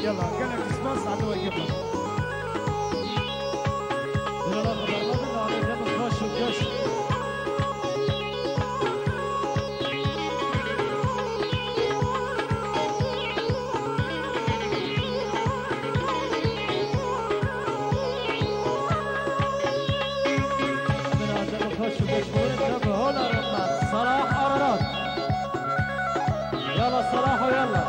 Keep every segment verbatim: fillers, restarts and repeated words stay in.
Yalla, gelek spas, hadi we yalla. Yalla, xeber nadin, navê xeber xweş û geş. Salah Ararat. Yalla Salah, yalla.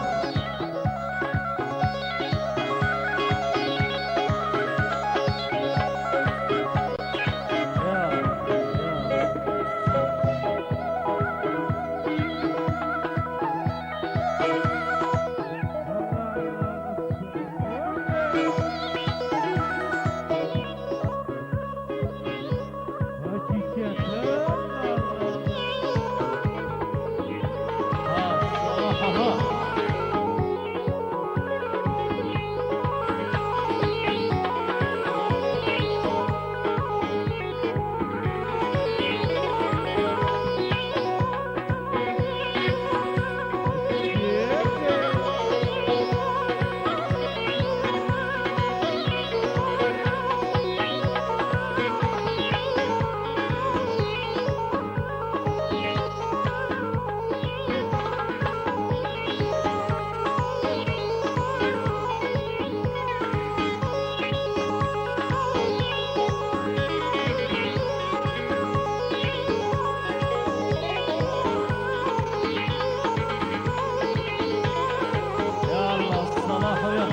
يا الله، صلاح ويلا.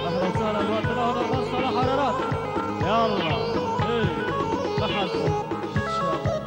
أهلا وسهلا، الوقت الأخضر بس صلاح حرارات. يا الله. إيه. ما حد. إن شاء الله.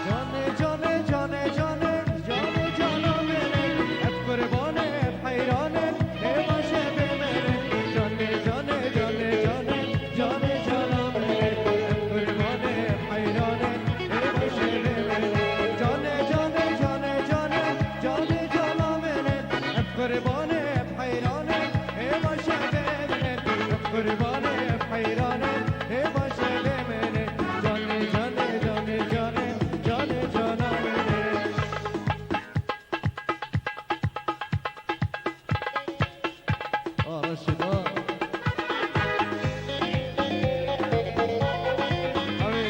Canê, canê, canê, canê, canê cana min e. Hep qurbanê, hep heyranê, ê başê bê min e. Canê, canê, canê, canê, canê cana min e. Hep qurbanê, hep heyranê, ê başê bê min e. Canê, canê, canê, canê, canê cana min e. Hep qurbanê, hep heyranê, ê başê bê min e. Hep qurbanê, hep heyranê, ê başê bê min e. Canê, canê, canê, canê, canê cana min e. A Reşîd, a. Hewî.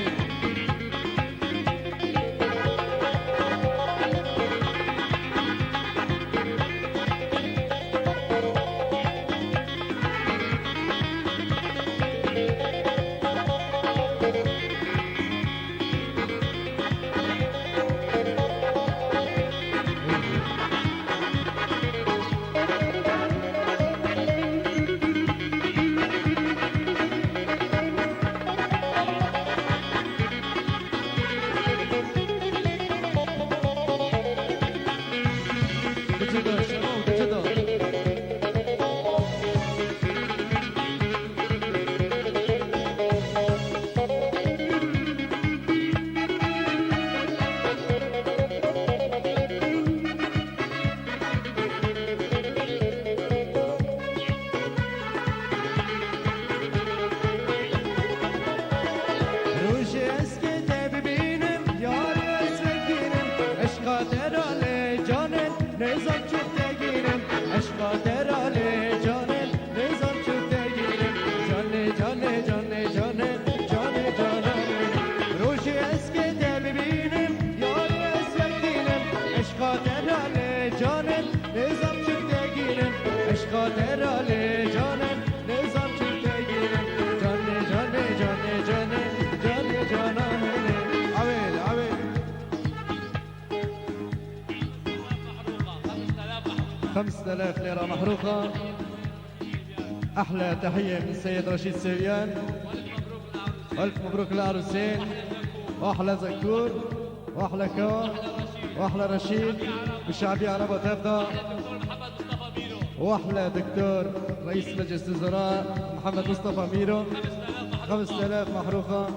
Biçe de, şema û biçe de. Rojê ez kê te bibînim, yarê ez vekînim, eşqa te ra lê canê, nêzam çi te gînim, eşqa te ra lê canê, nêzam çi te gînim, canê, canê, canê, canê, canê cana min. Rojê ez kê te bibînim, yarê ez vekînim, eşqa te ra lê canê, nêzam çi te gînim, eşqa te ra lê canê, nêzam çi te gînim, canê, canê, canê, canê, canê cana min e. Awêl, awêl. خمسة آلاف ليرة محروقة. أحلى تحية من السيد رشيد سويان. ألف مبروك للعروسين. وأحلى زكور. وأحلى كوا. وأحلى رشيد. وشعبية عربة تفضى. وأحلى دكتور رئيس مجلس الوزراء محمد مصطفى ميرو، خمسة آلاف محروقة.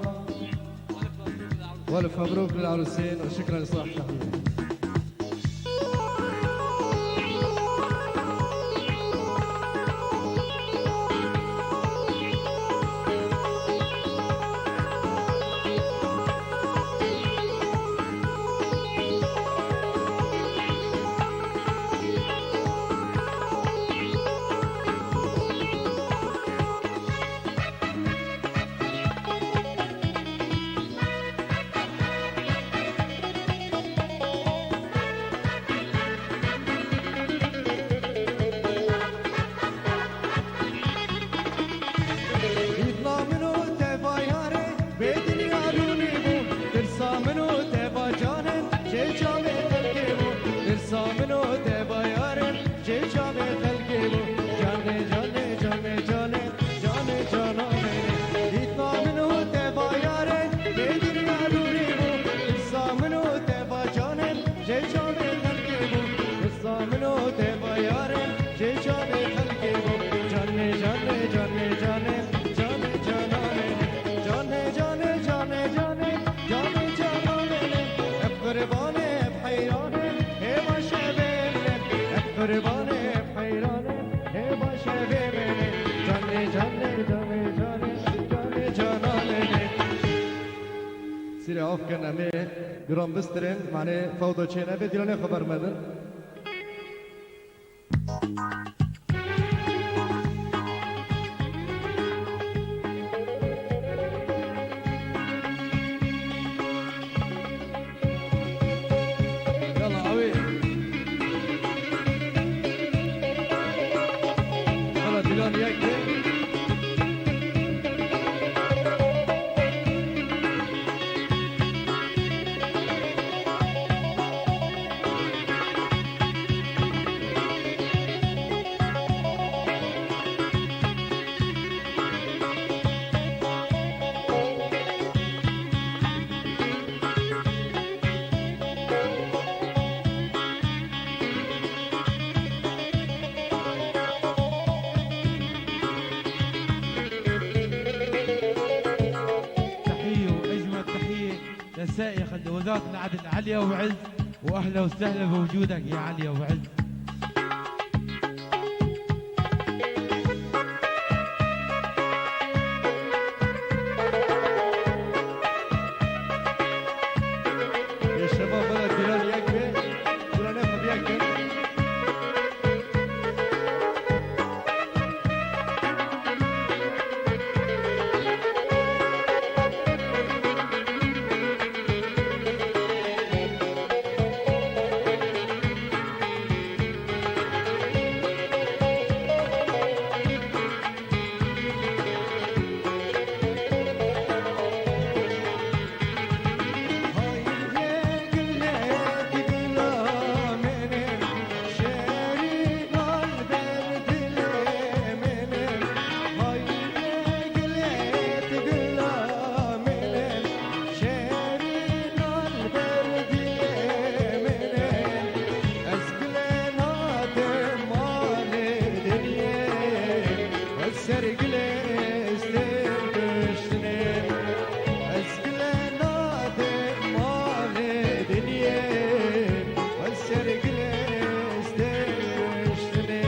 والف مبروك للعروسين وشكرا لصاحب التحية. Dîtna min û teva yarê, bê dinya rûnî bû. Tirsa min û teva canê, jê çavê xelkê bû. Tirsa min û teva yarê, jê çavê xelkê bû. Canê, canê, canê, canê, canê cana min. Dîtna min û teva yarê, bê dinya rûnî bû. Tirsa min û teva canê, jê çavê xelkê bû. Tirsa min û teva yarê, jê çavê xelkê bû. Canê, canê, canê, canê, canê cana min. Canê, canê, canê, canê, canê cana min. Hep qurbanê, hep heyranê, hêva şevê min. Hep qurbanê, hep heyranê, hêva şevê min. Canê, canê, canê, canê, canê cana min. Sîrê af kin, em ê giran bistirên, manê fewda çê nebe, dîlanê xwe bermedin. Yala, awê. Yala, dîlan yek be. تحية وأجمل تحية لسائق الوزارة العدل عليا وعز، وأهلا وسهلا بوجودك يا عليا وعز. Yê şeva bela dîlan yek be, dîlanê xwe bi yek kin. Ser gilê stêr kuştinê, ez gile nadê malê dinyê, ez ser gilê stêr kuştinê.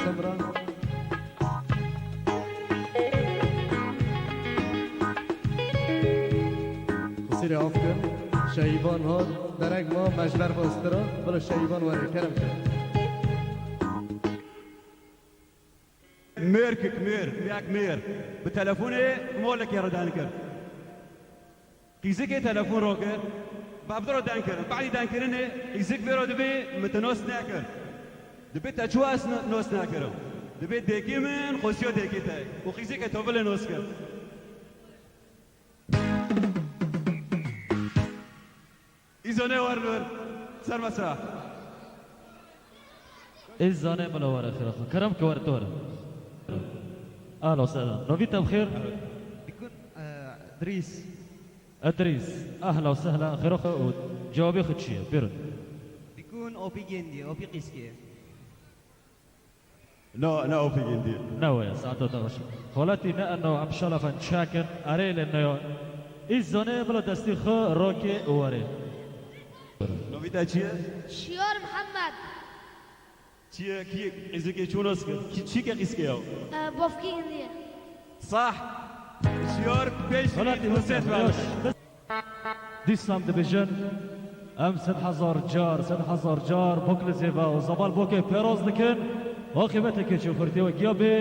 Semra. Xisirê afkin. Şehîban hat derek ma mejber bastira. Bila Şehîban were kerem kir. Mêr kik mêr, mêyak mêr. Bi telefonê molekê re den kir. Qîzikê telefon rakir, bavdiro den kirin. Badî denkirinê qîzik vêro dibê min te nas nekir. Dibê te çiwa ez n-, nas nekirim. Dibê dêkê min xwesiya dêkê te. Û qîzikê to vilê nas kir. Îzone wer vir. Ser mesela. Îzone bila were xêra xwe. Kerem ke were te were. Ahla sehla. Novî te bi xêr. Dikun, e, Idrîs. Idrîs. Ahla sehla. Xêra xwe û cewabê xwe çi ye? Bêro. Dikun opî gêndî, opî qîskê. Na, na opî gêndî. Ne weye, saeta te xweş. Xaletî ne eno em şalafen çekin, erê lê neyo. Îzone bila destî xwe rokê û were. Novî te çi ye? Şiyar Mihemed. Çi ye, kî qîzikê çû nas kir? Kî, çi ke qîzikê ew? E, bavkî hindiye. Sah. Şiyar pêş Xalatî nusret hosya, ver. Dîsan dibêjin, em sed hezar car, sed hezar car bok li zêve û zeval bokê pêroz dikin, aqîbeteke çûxurtê wekî ya bê,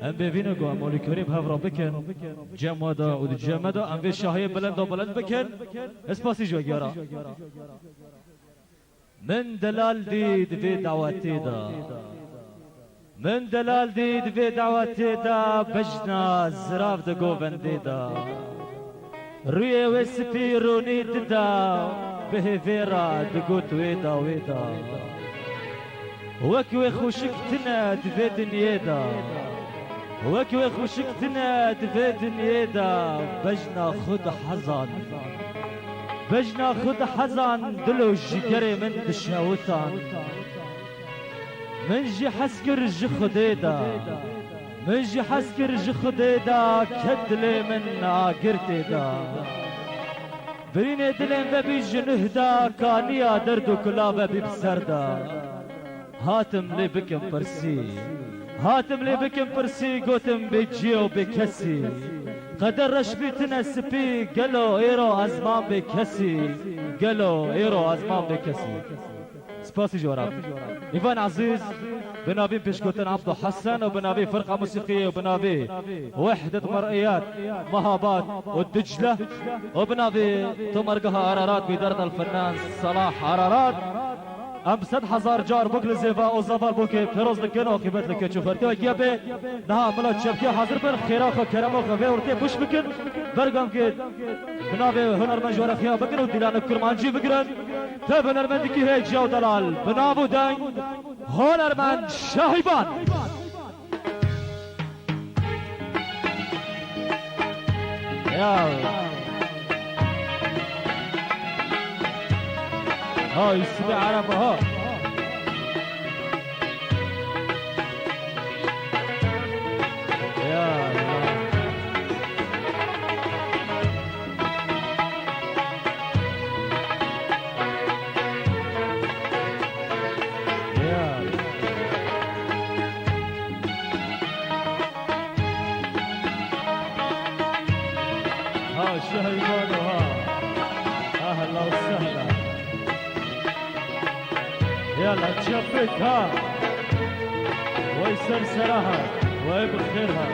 em bêvîne ku em alîkarî bi hev re bikin. Cem we de û di cem me de em vê şahiyê bilindo bilind bikin. Ez spasî ji we gera. Min delal dît vê dawetê de. Min delal dît vê dawetê de bejna zirav di govendê de. Rûyê wê spî rûnî dida, bi hêvê re digot wê da, wê da. Wek wê xweşik tine di vê dinyê de. Wek wê xweşik tine di vê dinyê de, bejna xwe dihezan. Bejna xwe dihezan, dil û jigerê min dişewitan. Min jî hez kir ji Xwedê de. Min jî hez kir ji Xwedê de, ket dilê min agir tê de. Birînê dilên vebî ji nuh de, kaniya derd û kula vebî bi ser de. Hatim lê bikim pirsî. Hatim lê bikim pirsî, gotim bê cî û bê kesî. Qeder reş bî tine spî, gelo êro ez mam bê kesî. Gelo êro ez mam bê kesî. Spasî ji we re. Mîvan ezîz, bi navê pêşgotin Abdo Hesen û bi navê Firqa Musîqiyê û bi navê Wehdet Mer'iyet, Mehabat û Dicle û bi navê Tomargeha Ararat, bi derd el Fenan Salah Ararat. Em sed hezar car bok li zêva û zeval bokê pêroz dikin û aqîbet li keç û xertê wekî ya bê. Niha mila çepkê hazir bin, xêra xwe, kerema xwe vê ortê pûç bikin. Bergamkê bi navê hunermend ji we re xiya bikin û dîlanê kurmancî bigirin. Tev hunermendikî hê ciya û delal bi nav û deng hunermend Şahîban. Ya. Ha, Yusufê Ereb, ha. Ya Allah. Ya. Ha, şu heyvan o ha. Ahla ve sehla. Yala, çepik ha. Vay ser sera ha. Vay bi xêr ha.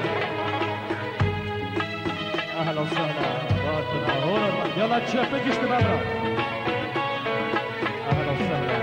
Ahla ve sehla. Batın ha. Oğlum, yala çepik işte baba. Ahla ve sehla.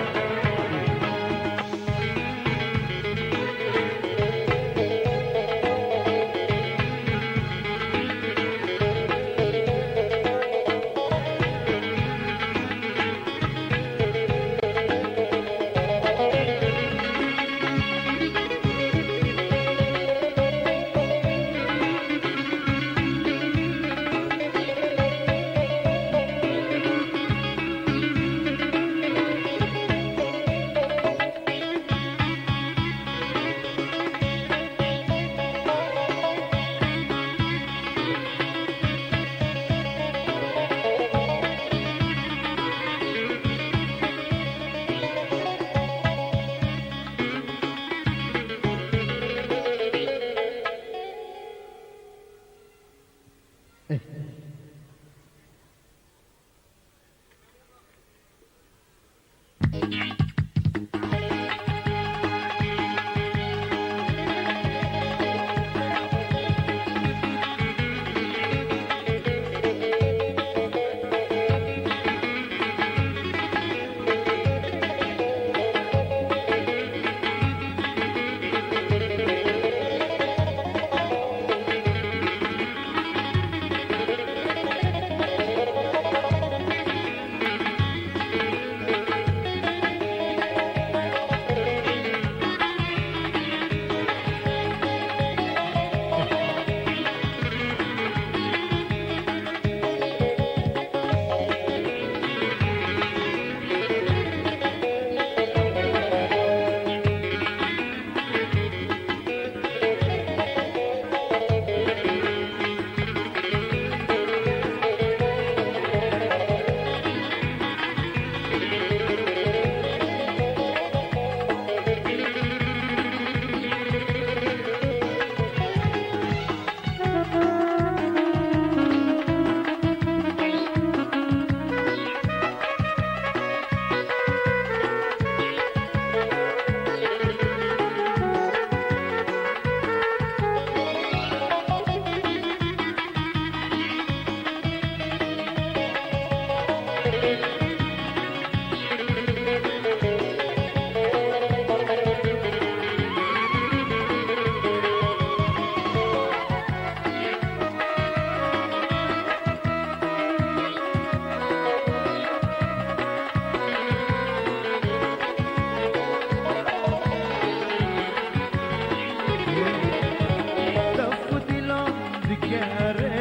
Def û dîlan digere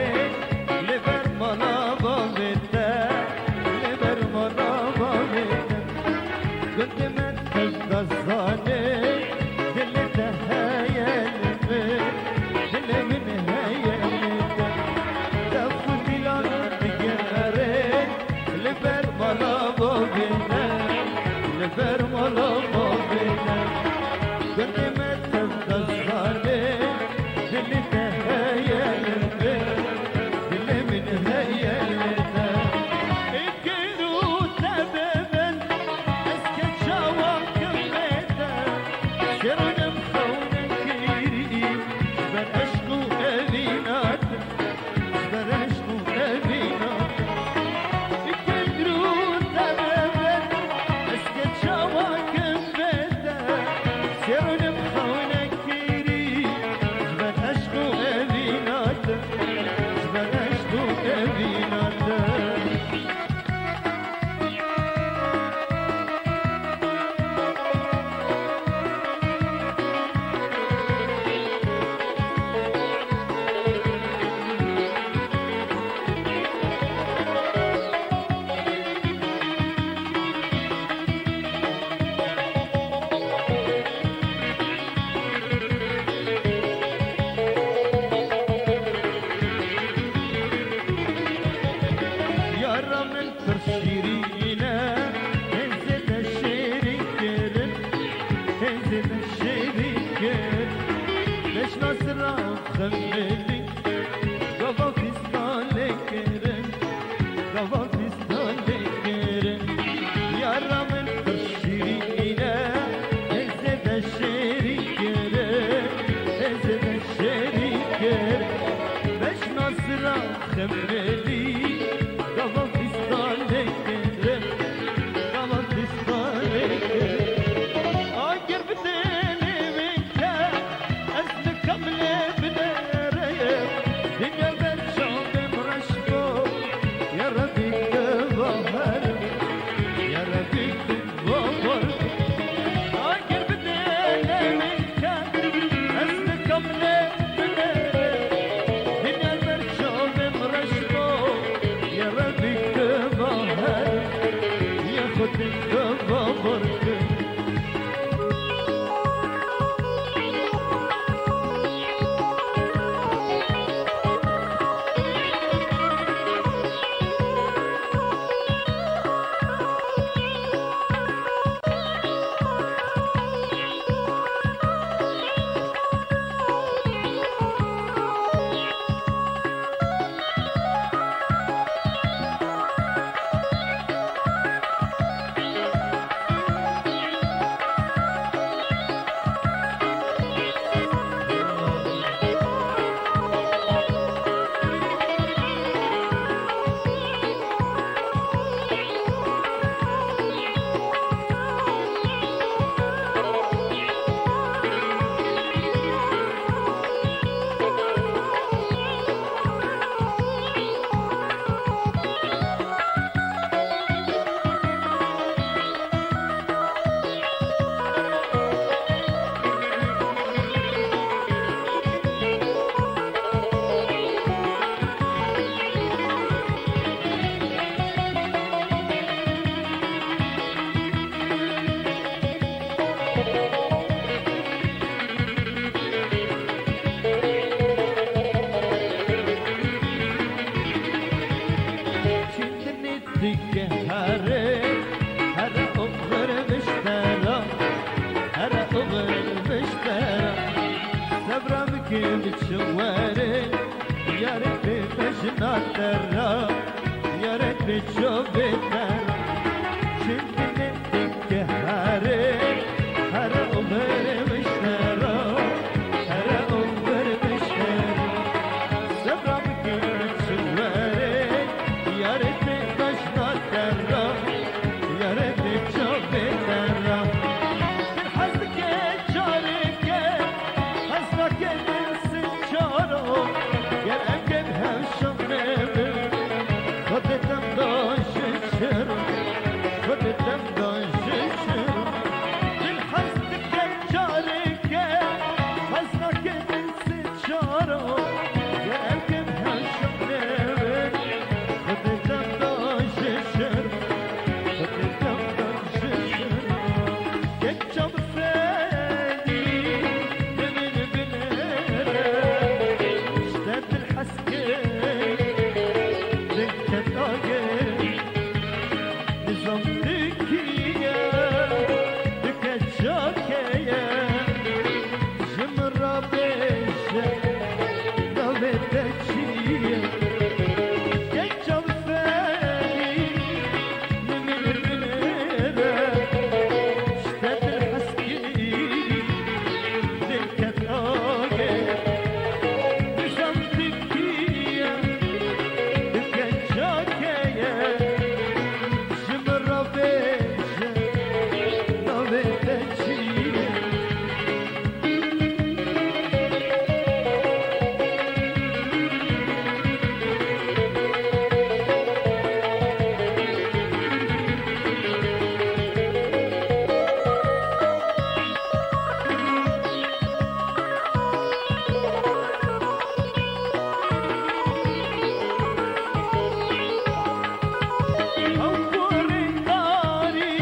li ber mala bavê te, li ber mala bavê te. Gundê me tev dazane, dilê te heye li min, dilê min heye li te. Def û dîlan digere li ber mala bavê te, li ber mala bavê te. Gundê me tev dazane, dilê te heye li min, dilê min heye li te. Ê keyr û te bibin, ez keça wa kim bê te. Şêrînim xewnekirî, ji ber eşq û evîna te. Ji ber eşq û evîna te. Keyr û te bibin, ez keça wa kim bê te. Şêrînim xewnekirî, ji ber eşq û evîna te. Ji ber eşq û evîna te. Yara min pir şîrîn e, hêzê te şêrîn kirin, hêzê te şêrîn kirin. Beşna sira xemilî, gava fîstalê kirin, gava fîstalê kirin. Yara min pir şîrîn e, hêzê te şêrîn kirin, hêzê te şêrîn kirin. Beşna sira xemilî, gava fîstalê kirin, gava fîstalê kirin. Agir bi dilê min ke, ez nikim lê binêrim. Dinya ber çavê min reş bo, ya Rebî tu bawer, ya Rebî tu bawer. Agir bi dilê min ke, ez nikim lê binêrim. Dinya ber çavê min reş bo, Çi were, yarê bê bejna te ra, yarê bê çavê te ra. Çi dine dike here, here û vermiş te ra, here û vermiş te ra. Sebra bike çi were, yarê bê bejna te ra, yarê bê çavê te ra. Dil hez dike careke, hez nake dil sin çaro. Ger em ger hevşan nebin, Xwedê dem da ji çiro, Xwedê dem da ji çiro. Dil hez dike careke, hez nake dil sin çaro. Ger em ger hevşan nebin, Xwedê dem da ji çiro, Xwedê dem da ji çiro. Keça bi fedî, demir binêre, ji te dil hez kir, dil ket agir. Nizam dikiye, dike çakeye. Ji min re bêje, navê te çi ye? Keça bi fedî, li min binêre, ji te dil hez kirî, dil ket agê. Nizam dikiye, dike çakeye. Ji min re bêje, navê te çi ye? Ew kurê tarî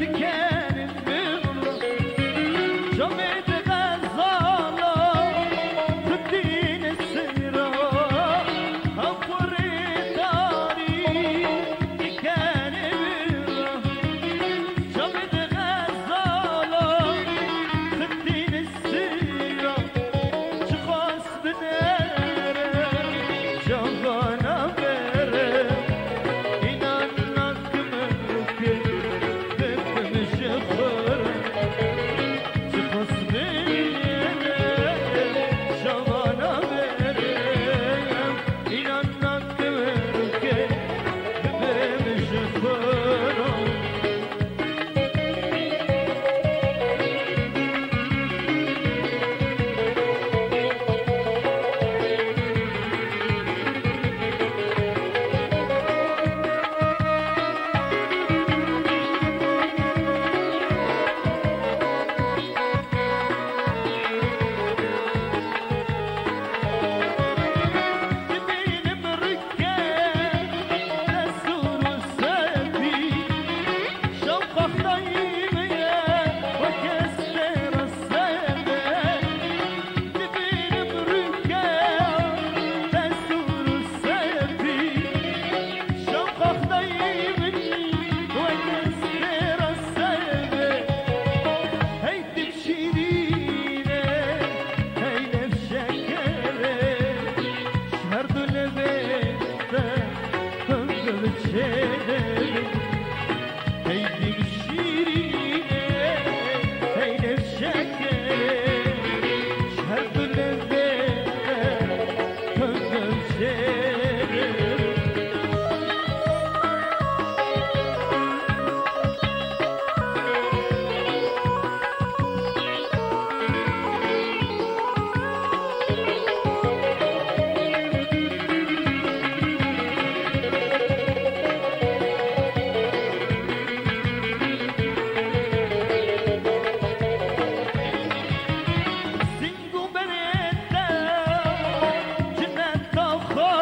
dikenin min, camê di xezala xitîne sira. Ew kurê tarî dikenin min, camê di xezala xitîne sira. Çiqas Binêre, cavana bere, înan nakim ke bibim ji xwe re. Çiqas binêre, cavana bere, înan nakim ke bibim ji xwe re. Dibînim rike destûr û sedî, şewqa xwedayî min ye weke stêra sebe. Dibînim rike destûr û sedî, şewqa xwedayî min weke stêra sebe. Hey, Şîrîne, hey lev şekere, ji her du levê te hingil çêdibin. Hey dîl şîrîne, hey lev şekere, ji her du levê te hingil çêdibin. Sîng û berê te cineta xwe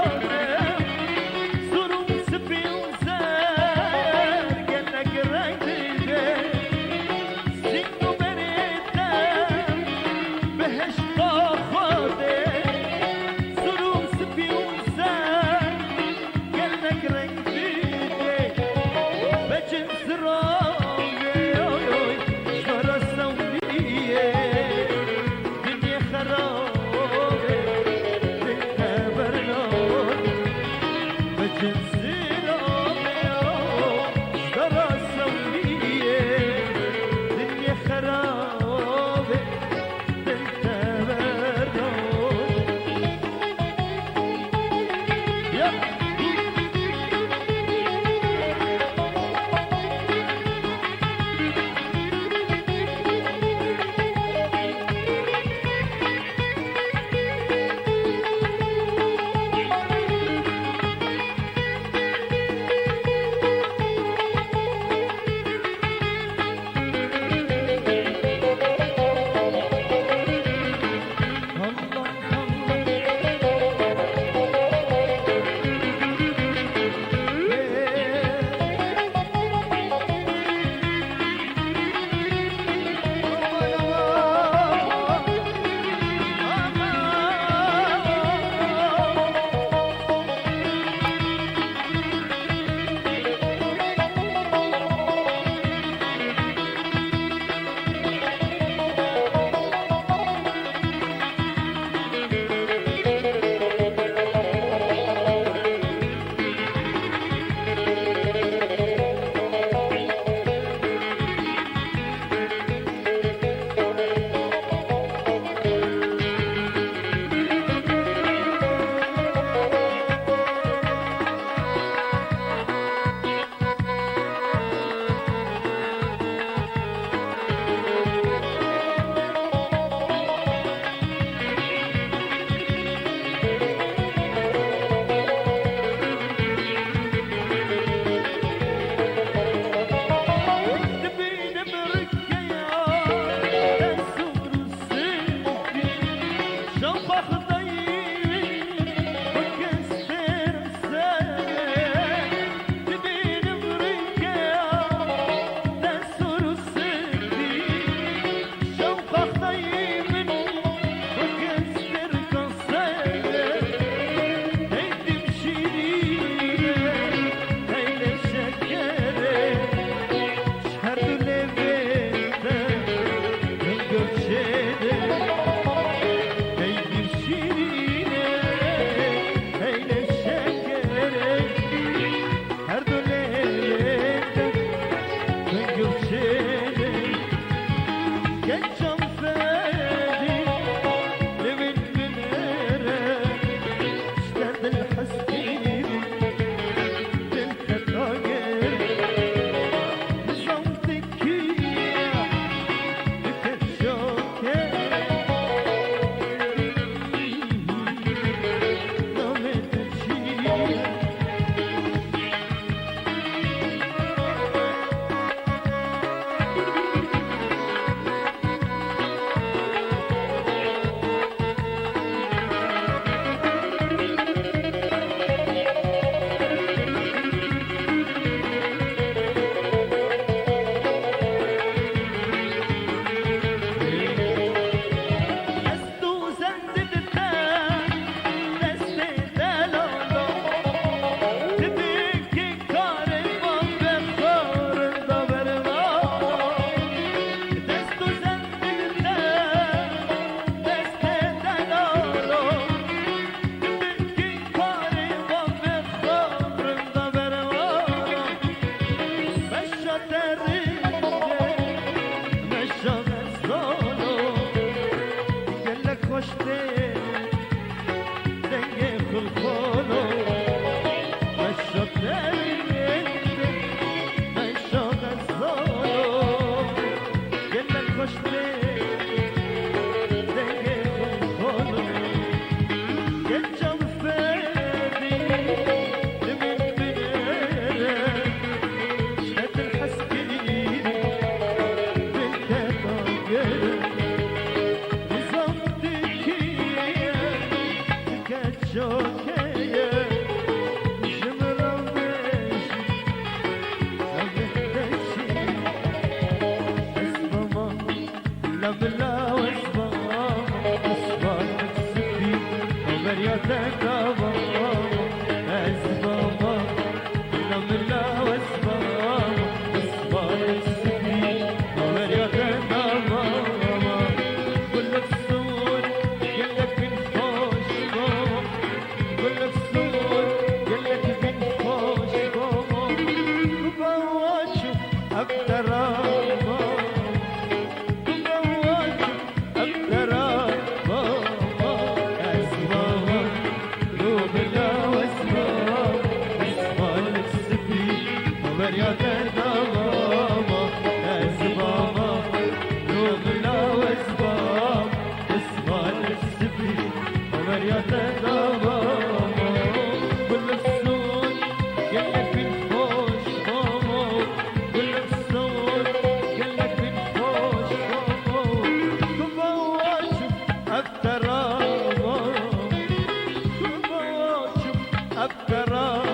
Her du lêlê de min gilçê de, gencam fedî li min binêre, ji te dil hez kir, dil te dagir, nizam te kî ye, dike şoke. Gelek xweş tê dengê xulxolo, meşa tê, meşa xezolo. Gelek xweş tê dengê xulxolo, genca bi fedî li min binêre. Ji te dil hez kirî, dil te dagir. Nizam tu kî ye, tu keç şoke ye, ji min re bêjî, ev bêhte çi ye? Ez bama, bila bila ez bama, ez bama spî, beriya te da bama, ez bama. Bila bila ez bama, ez bama spî, beriya te da bama. Gulek sor, gelek bin xweş bama. Gulek sor, gelek bin xweş bama. Ku bawa çû ev dera bama. Ku bawa çû ev dera bama. Ez bama, lo bila ez bama. Hep beraber.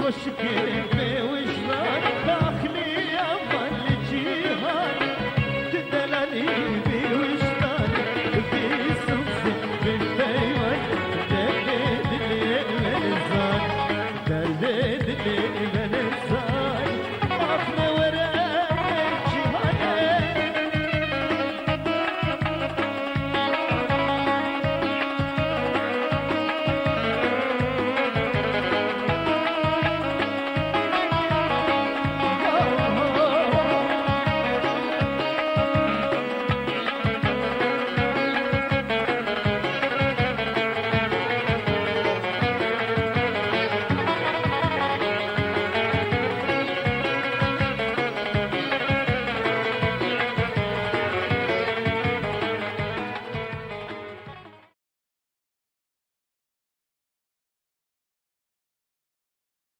Aşkê bêwijdan daxiliya van li cîhan, tu delalî bêwijdan, bê sibzî bê peywan, derdê dilê wê zan, derdê dilê